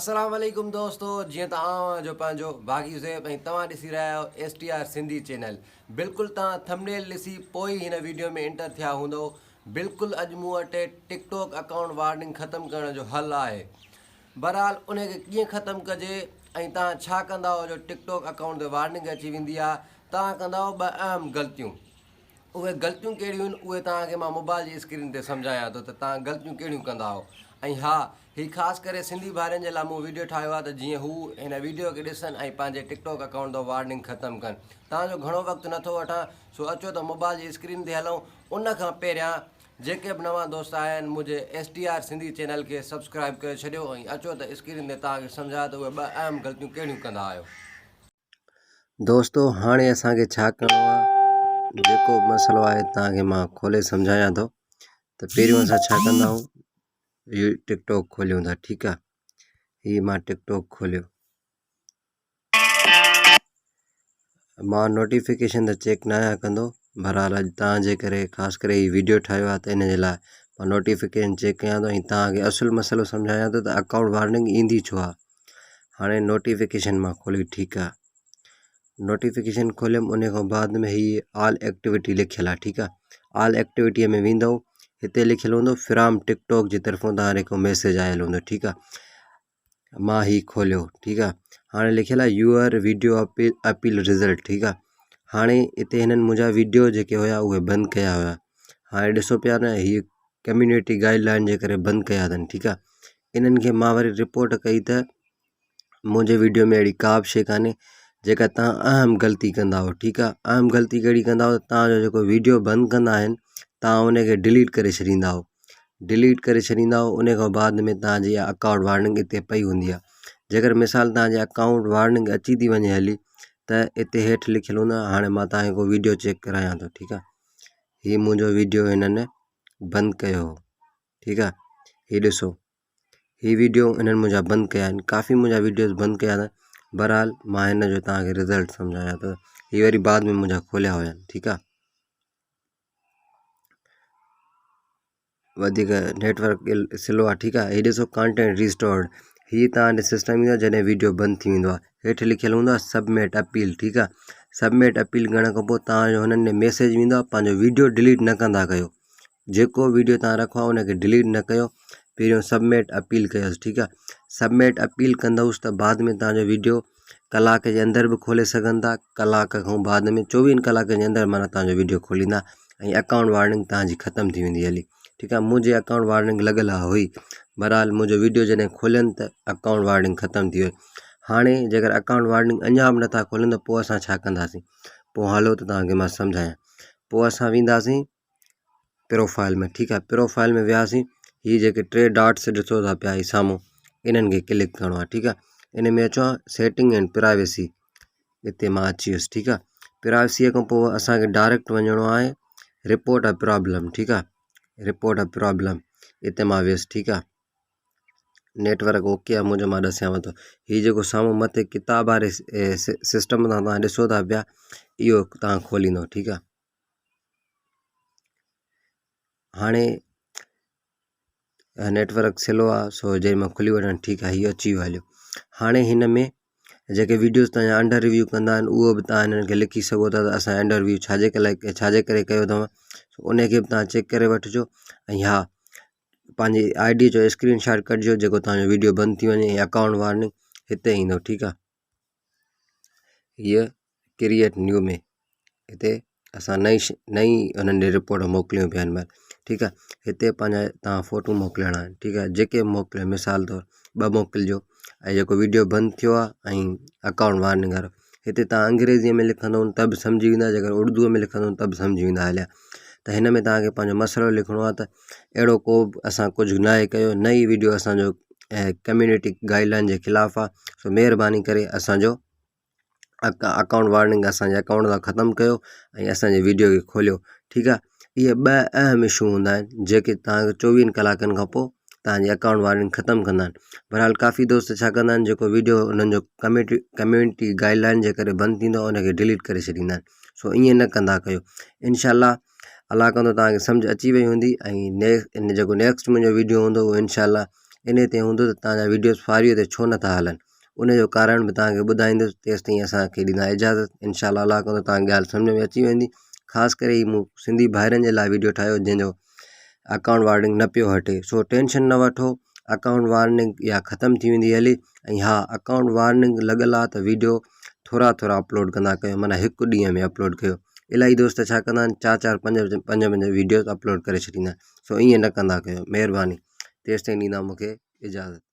السلام عليڪم دوستو جيئن ته آئون اوهان جو پنهنجو باغي زيب ۽ توهان ڏسي رهيا آهيو S T R Sindhi channel بلڪل توهان ٿمنيل ڏسي پوء ئي هن ويڊيو ۾ انٽر ٿيا هوندؤ بلڪل اڄ مون وٽ ٽڪ ٽاڪ اڪائونٽ وارننگ ختم ڪرڻ جو حل آهي بهرحال ان کي ڪيئن ختم ڪجي ۽ توهان ڇا ڪندا آهيو جو ٽڪ ٽاڪ اڪائونٽ تي وارننگ اچي ويندي آهي توهان ڪندا آهيو ٻه اهم غلطيون اهي غلطيون ڪهڙيون آهن اهي توهان کي مان موبائل جي اسڪرين تي سمجهايان ٿو ته توهان غلطيون ڪهڙيون ڪندا آهيو ۽ ها هي خاص ڪري سنڌي ڀائرن جي لاء مون ويڊيو ٺاهيو آهي ته جيئن هو هن ويڊيو کي ڏسن ۽ پنهنجي ٽڪ ٽاڪ اڪائونٽ تان وارننگ ختم ڪن توهان جو گهڻو وقت نٿو وٺان سو اچو ته موبائل جي اسڪرين تي هلون ان کان پهريان جيڪي به نوان دوست آيا آهن منهنجي S T R Sindhi channel کي سبسڪرائب ڪري ڇڏيو ۽ اچو ته اسڪرين تي توهان کي سمجهايان ته اهي ٻه اهم غلطيون ڪهڙيون ڪندا آهيو. دوستو هاڻي اسان کي ڇا ڪرڻو آهي جيڪو به مسئلو آهي توهان کي مان کولي سمجهايان ٿو ته پهريون اسان ڇا ڪندا آهيون هي ٽڪ ٽاڪ کوليون ٿا ٺيڪ آهي هي مان ٽڪ ٽاڪ کوليو مان نوٽيفڪيشن ته چيڪ نه آهيان ڪندو بهرحال اڄ توهان جي ڪري خاص ڪري هي ويڊيو ٺاهيو آهي ته ان جي لاء مان نوٽيفڪيشن چيڪ ڪيان ٿو ۽ توهان کي اصل مسئلو سمجهايان ٿو ته اڪائونٽ وارننگ ايندي ڇو آهي هاڻي نوٽيفڪيشن مان کولي ٺيڪ آ نوٽيفڪيشن کوليم ان کان بعد ۾ هي آل ايڪٽيوٽي لکيل آ ٺيڪ آ آل ايڪٽيوٽي ۾ ويندو هتي لکيل هوندو فرام ٽڪ ٽاڪ جي طرفون تان هڪ ميسيج آيل هوندو ٺيڪ آ مان هي کوليو ٺيڪ آ هاڻي لکيل آ يوئر ويڊيو اپيل رزلٽ ٺيڪ آ هاڻي هتي هنن منهنجا ويڊيو جيڪي هيا اهي بند ڪيا هيا هاڻي ڏسو پيا نه هي ڪميونٽي گائيڊ لائن جي ڪري بند ڪيا اٿن ٺيڪ آ انهن کي مان وري رپورٽ ڪئي ته منهنجي ويڊيو ۾ اهڙي ڪا به شيء ڪانهي جيڪا توهان اهم غلطي ڪندا آهيو ٺيڪ آهي اهم غلطي ڪهڙي ڪندا آهيو توهان جو جيڪو ويڊيو بند ڪندا آهن توهان ان کي ڊليٽ ڪري ڇڏيندا آهيو ڊليٽ ڪري ڇڏيندا آهيو ان کان بعد ۾ توهان جي اڪائونٽ وارننگ اتي پئي هوندي آهي جيڪر مثال توهان جي اڪائونٽ وارننگ اچي ٿي وڃي هلي ته اتي هيٺ لکيل هوندو آهي هاڻي مان توهان کي ويڊيو چيڪ ڪرايان ٿو ٺيڪ آهي هي منهنجو ويڊيو هنن بند ڪيو هو ٺيڪ آ هي ڏسو هي ويڊيو انهن منهنجا بند ڪيا آهن ڪافي منهنجا ويڊيوز بند ڪيا اٿن بهرحال مان هن جو توهان کي رزلٽ سمجهايان ٿو هي وري بعد ۾ منهنجا کوليا هيا ٺيڪ آ وڌيڪ نيٽورڪ سلو آ ٺيڪ آ هي ڏسو ڪانٽينٽ ريسٽورڊ هي توهان ڏي سسٽم ايندو آ جڏهن ويڊيو بند ٿي ويندو آ هيٺ لکيل هوندو آ سبمٽ اپيل ٺيڪ آ سبمٽ اپيل ڪرڻ کان پوء توهان جو هنن ڏي ميسيج ويندو آ پنهنجو ويڊيو ڊليٽ نه ڪندا ڪيو جيڪو ويڊيو توهان رکو آهي ان کي ڊليٽ نه ڪيو پهريون سبمٽ اپيل ڪيوس ٺيڪ آهي سبمٽ اپيل ڪندوس ته بعد ۾ توهان جو ويڊيو ڪلاڪ جي اندر به کولي سگهن ٿا ڪلاڪ کان بعد ۾ چوويهن ڪلاڪن جي اندر معنيٰ توهان جو ويڊيو کوليندا ۽ اڪائونٽ وارننگ توهان جي ختم ٿي ويندي هلي ٺيڪ آهي منهنجي اڪائونٽ وارننگ لڳل هئي بهرحال منهنجو ويڊيو جڏهن کولين ته اڪائونٽ وارننگ ختم ٿي وئي هاڻي جيڪر اڪائونٽ وارننگ اڃا به نٿا کولن ته پوء اسان ڇا ڪنداسين پوء هلو ته توهان کي مان سمجهايان پوء اسان وينداسين پروفائل ۾ ٺيڪ آهي پروفائل ۾ وياسين هي جيڪي ٽي ڊاٽس ڏسو ٿا پيا هي سامهون انهن کي ڪلڪ ڪرڻو آهي ٺيڪ آهي ان ۾ اچو سيٽنگ اينڊ پرائيويسي هتي مان اچي ويس ٺيڪ آهي پرائيويسي کان پوء اسانکي ڊائريڪٽ وڃڻو آهي رپورٽ ا پرابلم ٺيڪ آهي رپورٽ ا پرابلم هتي مان ويس ٺيڪ آهي نيٽورڪ اوڪي آهي منهنجو مان ڏسيانو ٿو هي جيڪو سامهون مٿي ڪتاب واري سسٽم تان توهان ڏسو ٿا پيا اهو توهان کوليندو ٺيڪ آهي هاڻي نيٽورڪ سلو آ سو جنهن مان کلي وڃن ٺيڪ آ هي اچي ويو هليو هاڻي هن ۾ جيڪي ويڊيوز تان جا انڊر ريويو ڪندا آهن اهو به تان هنن کي لکي سگهو ٿا ته اسان انڊر ريويو ڇاجي لاء ڇاجي ڪري ڪيو اٿو ان کي به تان چيڪ ڪري وٺجو ۽ ها پنهنجي I D جو اسڪرين شاٽ ڪڍجو جيڪو تان جو ويڊيو بند ٿي وڃي ۽ اڪائونٽ وارننگ هتي ايندو ٺيڪ آ هيء ڪريئيٽ نيو ۾ هتي اسان نئين نئين انهن ڏي رپورٽ موڪليون پيا هن مهل ٺيڪ آهي هتي پنهنجا توهان فوٽو موڪلڻا آهن ٺيڪ آهي جيڪي به موڪليو مثال طور ٻه موڪلجو ۽ جيڪو ويڊيو بند ٿيو آهي ۽ اڪائونٽ وارننگ وارو هتي توهان انگريزيء ۾ لکندو ته به سمجهي ويندا جيڪر اردوء ۾ لکندو ته به سمجهي ويندا هليا ته هن ۾ توهان کي پنهنجو مسئلو لکڻو آهي ته اهڙو ڪو به اسان ڪجهه ناهي ڪيو نه ئي ويڊيو اسانجو ڪميونٽي گائيڊ لائن جي خلاف آهي سو مهرباني ڪري اسانجو اڪائونٽ وارننگ اسانجي اڪائونٽ تان ختم ڪيو ۽ اسانجي ويڊيو کي کوليو ٺيڪ آهي اهي ٻه اهم اشو هوندا آهن جيڪي توهان کي چوويهن ڪلاڪن کان پوء توهان جي اڪائونٽ وارننگ ختم ڪندا آهن بهرحال ڪافي دوست ڇا ڪندا آهن جيڪو ويڊيو انهن جو ڪميٽي ڪميونٽي گائيڊ لائن جي ڪري بند ٿيندو آهي ان کي ڊليٽ ڪري ڇڏيندا آهن سو ائين نه ڪندا ڪيو انشاء الله الله ڪندو توهان کي سمجھ اچي وئي هوندي ۽ جيڪو نيڪسٽ منهنجو ويڊيو هوندو اهو انشاء الله انهي تي هوندو ته توهان جا وڊيوز فار you تي ڇو نٿا هلن ان جو ڪارڻ به توهان کي ٻڌائيندس تيستائين اسان کي ڏيندا اجازت انشاء الله الله ڪندو توهان کي ڳالهه سمجهه ۾ اچي ويندي خاص ڪري هي مون سنڌي ڀائرن جي لاء ويڊيو ٺاهيو جنهن جو اڪائونٽ وارننگ نه پيو هٽي سو ٽينشن نه وٺو اڪائونٽ وارننگ اها ختم ٿي ويندي هلي ۽ ها اڪائونٽ وارننگ لڳل آهي ته ويڊيو ٿورا ٿورا اپلوڊ ڪندا ڪيو معنيٰ هڪ ڏينهن ۾ اپلوڊ ڪيو الاهي دوست ڇا ڪندا آهن چار چار پنج پنج پنج ويڊيوز اپلوڊ ڪري ڇڏيندا آهن سو ائين نه ڪندا ڪيو مهرباني تيستائين ڏيندا مونکي اجازت.